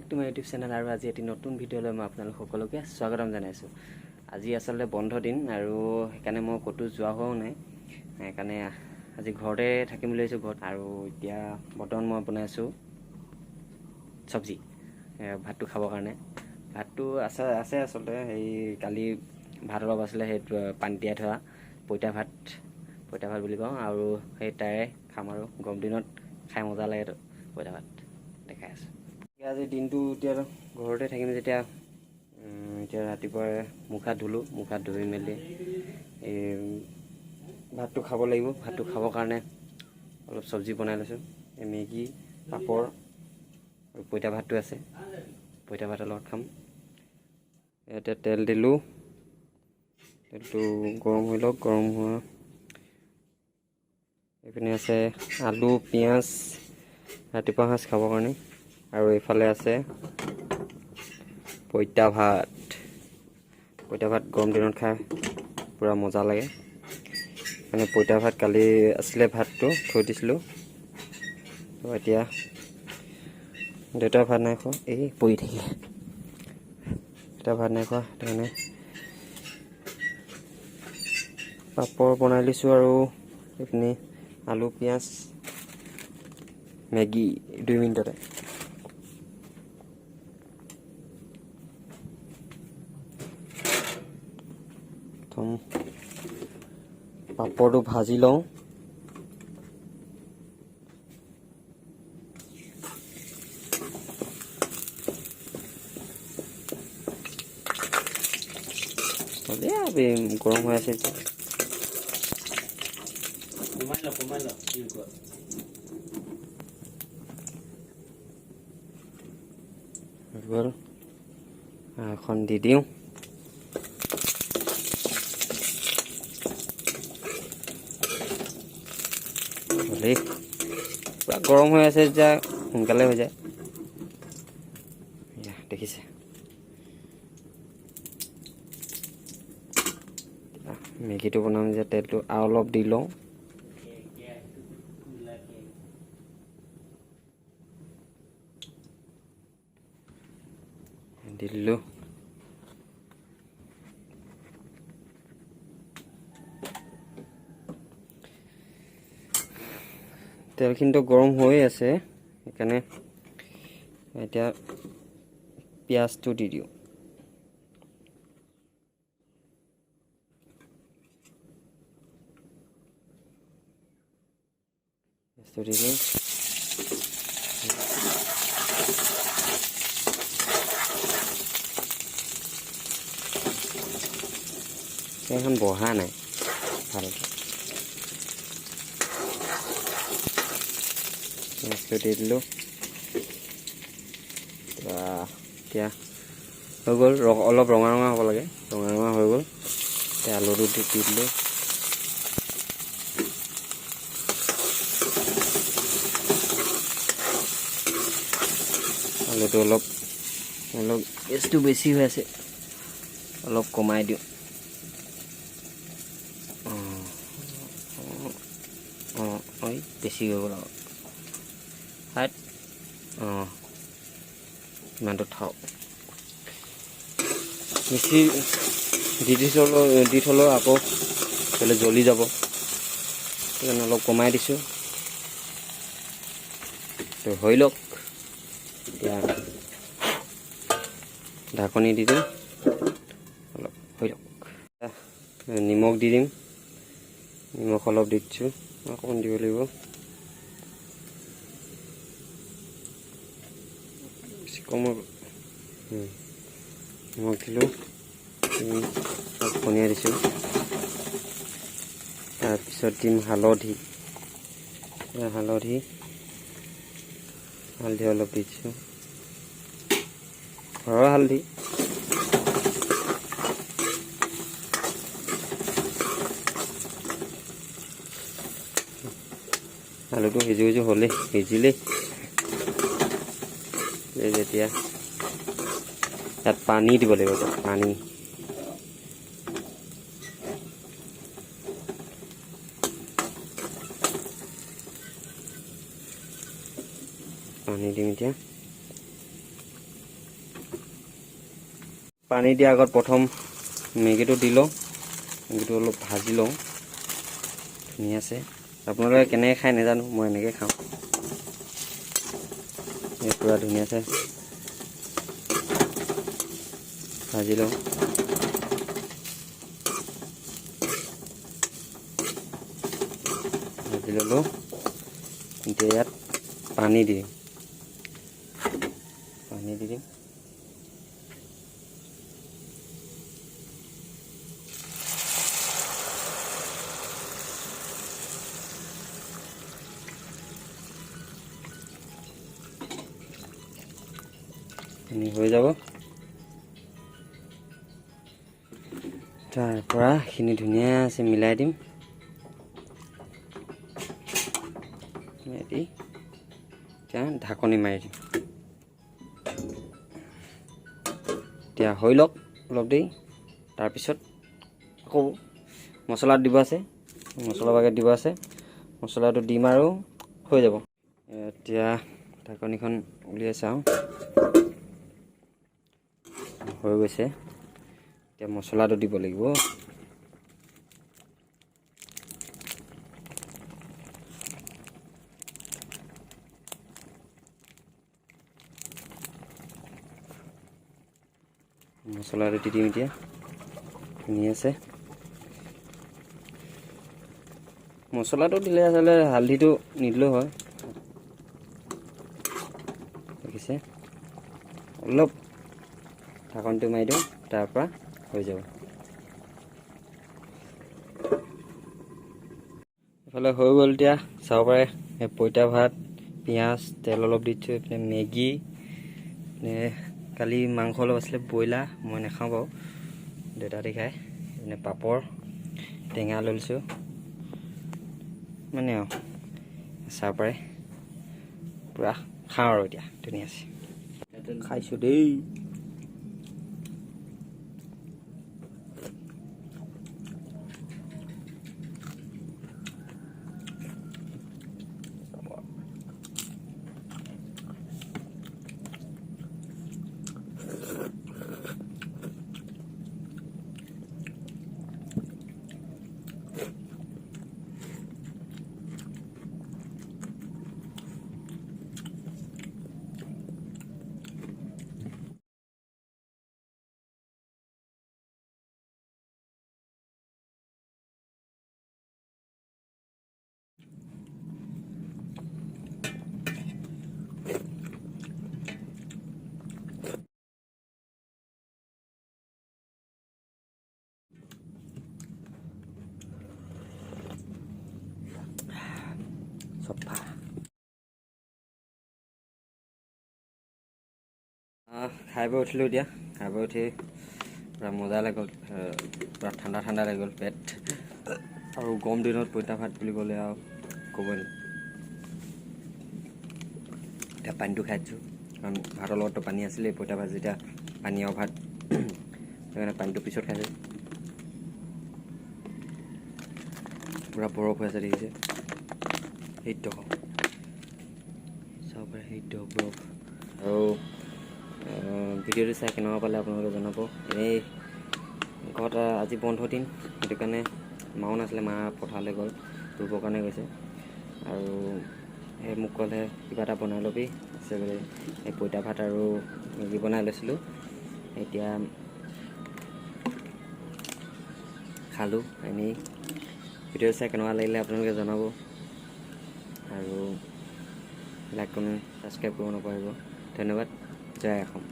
Back to my YouTube channel. আৰু আজি এটি নতুন ভিডিঅ'লৈ মই আপোনালোক সকলোকে স্বাগতম জনাইছোঁ। আজি আচলতে বন্ধ দিন আৰু সেইকাৰণে মই ক'তো যোৱা হোৱাও নাই, সেইকাৰণে আজি ঘৰতে থাকিম বুলি ভাবিছোঁ ঘৰত। আৰু এতিয়া বৰ্তমান মই বনাই আছোঁ চব্জি, ভাতটো খাবৰ কাৰণে। ভাতটো আছে আছে আচলতে সেই কালি ভাত অলপ আছিলে, সেইটো পানী তিয়াই থোৱা পইতা ভাত, পইতা ভাত বুলি কওঁ, আৰু সেই তাৰে খাম। আৰু গৰম দিনত খাই মজা লাগেতো পইতা ভাত। দেখাই আছোঁ আজি দিনটো। এতিয়া ঘৰতে থাকিম যেতিয়া, এতিয়া ৰাতিপুৱাই মুখ হাত ধুলোঁ, মুখ হাত ধুই মেলি এই ভাতটো খাব লাগিব। ভাতটো খাবৰ কাৰণে অলপ চব্জি বনাই লৈছোঁ, এই মেগী, পাপৰ আৰু পইতা ভাতটো আছে, পইতা ভাতৰ লগত খাম। ইয়াতে তেল দিলোঁ, তেলটো গৰম হৈ লওক। গৰম হোৱা এইপিনে আছে আলু, পিঁয়াজ, ৰাতিপুৱা সাঁজ খাবৰ কাৰণে। আৰু এইফালে আছে পইতা ভাত। পইতা ভাত গৰম দিনত খাই পূৰা মজা লাগে। মানে পইতা ভাত কালি আছিলে, ভাতটো থৈ দিছিলোঁ। তো এতিয়া দেউতাই ভাত নাই খোৱা, এই পৰি থাকিলে। দেউতা ভাত নাই খোৱা, সেইটো কাৰণে পাপৰ বনাই লৈছোঁ আৰু এইখিনি আলু, পিঁয়াজ, মেগী 2 মিনিটতে। প্ৰথম পাপৰটো ভাজি লওঁ। গৰম হৈ আছে এতিয়া। কমাই ল, কমাই ল, কি কোৱা? হৈ গ'ল, এখন দি দিওঁ। হ'লেই, পূৰা গৰম হৈ আছে যেতিয়া সোনকালে হৈ যায়। এয়া দেখিছে, মেগীটো বনাম যে তেলটো আৰু অলপ দি লওঁ। দি দিলোঁ। তেলখিনিতো গৰম হৈয়ে আছে, সেইকাৰণে এতিয়া পিঁয়াজটো দি দিওঁ। পিঁয়াজটো দি দিওঁ। সেইখন বহা নাই ভালকৈ। পিঁয়াজটো দি দিলোঁ। এতিয়া হৈ গ'ল, অলপ ৰঙা ৰঙা হ'ব লাগে, ৰঙা ৰঙা হৈ গ'ল। এতিয়া আলুটো দি দিলোঁ। আলুটো অলপ অলপ গেছটো বেছি হৈ আছে, অলপ কমাই দিওঁ। অঁ অঁ অঁ বেছি হৈ গ'ল আৰু। অঁ, ইমানটো থাওক, বেছি দি দিছোঁ, দি থ'লেও আকৌ বোলে জ্বলি যাব, সেইকাৰণে অলপ কমাই দিছোঁ। তো হৈ লওক, এতিয়া ঢাকনি দি দিম, অলপ হৈ লওক। নিমখ দি দিম, নিমখ অলপ দি দিছোঁ, অকণমান দিব লাগিব। বেছি কম হৈ গ'ল। নিমখ দিলোঁ, ধনিয়া দিছোঁ, তাৰপিছত দিম হালধি। হালধি হালধি অলপ দি দিছোঁ, ঘৰৰ হালধি। আলুটো সিজো সিজো হ'লেই, সিজিলেই যেতিয়া ইয়াত পানী দিব লাগিব। পানী পানী দিম এতিয়া। পানী দিয়াৰ আগত প্ৰথম মেগীটো দি লওঁ, মেগীটো অলপ ভাজি লওঁ ধুনীয়াছে। আপোনালোকে কেনেকৈ খায় নাজানো, মই এনেকৈ খাওঁ। এই পূৰা ধুনীয়াছে ভাজি লওঁ। ভাজি ল'লোঁ। এতিয়া ইয়াত পানী দি দিম, পানী দি দিম। পানী হৈ যাব। তাৰ পৰা এইখিনি ধুনীয়াছে মিলাই দিম। দি এতিয়া ঢাকনি মাৰি দিম। এতিয়া হৈ লওক অলপ দেৰি। তাৰপিছত আকৌ মছলা দিব আছে, মছলা বাগেট দিব আছে, মছলাটো দিম আৰু হৈ যাব। এতিয়া ঢাকনিখন উলিয়াই চাওঁ, হৈ গৈছে। এতিয়া মছলাটো দিব লাগিব। মছলাটো দি দিম এতিয়া ধুনীয়াছে। মছলাটো দিলে আচলতে হালধিটো নিদিলেও হয়। দেখিছে, অলপ ঢাকনটো মাৰি দিওঁ, তাৰপৰা হৈ যাব। এইফালে হৈ গ'ল। এতিয়া চাব পাৰে এই পঁইতা ভাত, পিঁয়াজ, তেল অলপ দি দিছোঁ। এইপিনে মেগী, এইপিনে কালি মাংস অলপ আছিলে ব্ৰইলাৰ, মই নাখাওঁ বাৰু, দেউতাহঁতে খায়। এইপিনে পাপৰ, টেঙা লৈ লৈছোঁ, মানে আৰু চাব পাৰে পূৰা খাওঁ আৰু এতিয়া ধুনীয়া আছে। খাইছোঁ দেই। চফা। খাই বৈ উঠিলোঁ। এতিয়া খাই বৈ উঠি পূৰা মজা লাগি গ'ল, পূৰা ঠাণ্ডা ঠাণ্ডা লাগি গ'ল পেট। আৰু গৰম দিনত পঁইতা ভাত বুলি ক'লে আৰু ক'বই নোৱাৰি। এতিয়া পানীটো খাই দিছোঁ, কাৰণ ভাতৰ লগততো পানী আছিলেই, পঁইতা ভাত যেতিয়া পানী আৰু ভাত, সেইকাৰণে পানীটো পিছত খাইছোঁ। পূৰা বৰফ হৈ আছে দেখিছে, সেইটো চাব পাৰে, সেইটো বৰফ। আৰু ভিডিঅ'টো চাই কেনেকুৱা পালে আপোনালোকে জনাব। এনেই ঘৰত আজি বন্ধ দিন, সেইটো কাৰণে মাও নাছিলে, মা পথাৰলৈ গ'ল, ৰুবৰ কাৰণে গৈছে। আৰু সেই মোক ক'লে কিবা এটা বনাই ল'বি, এই পঁইতা ভাত আৰু মেগী বনাই লৈছিলোঁ। এতিয়া খালোঁ। এনেই ভিডিঅ'টো চাই কেনেকুৱা লাগিলে আপোনালোকে জনাব, আৰু লাইক, কমেণ্ট, ছাবস্ক্ৰাইব কৰিব নপাহৰিব। ধন্যবাদ। জয় অসম।